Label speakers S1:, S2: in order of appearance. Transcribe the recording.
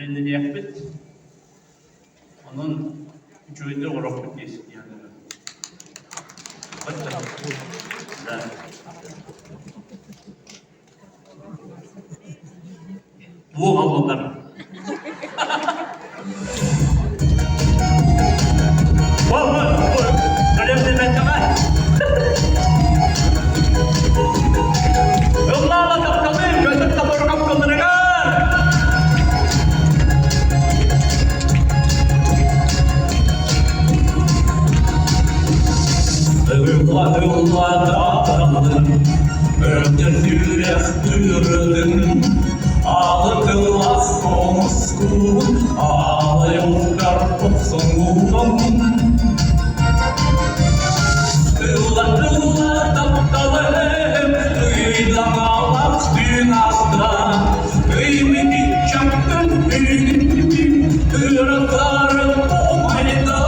S1: Бэлэмнэниэхпит. Онон үчүгэйдик оҥоруохпут дии саныыбын. Да. Туох аллалар? Ыллаала тапталым, көтөр тоборгом кылырыгар! Ылла, ылла, тапталым, Өтөр сүрэх тыырдым, Алы тыллас соҥускуун, Аалай охтар охсоҥуун. Тылла-тылла тапталым, Ыйдаҥалах түүн аста, Ыймыкиччаттан үүнүм, Ыратарын умайда.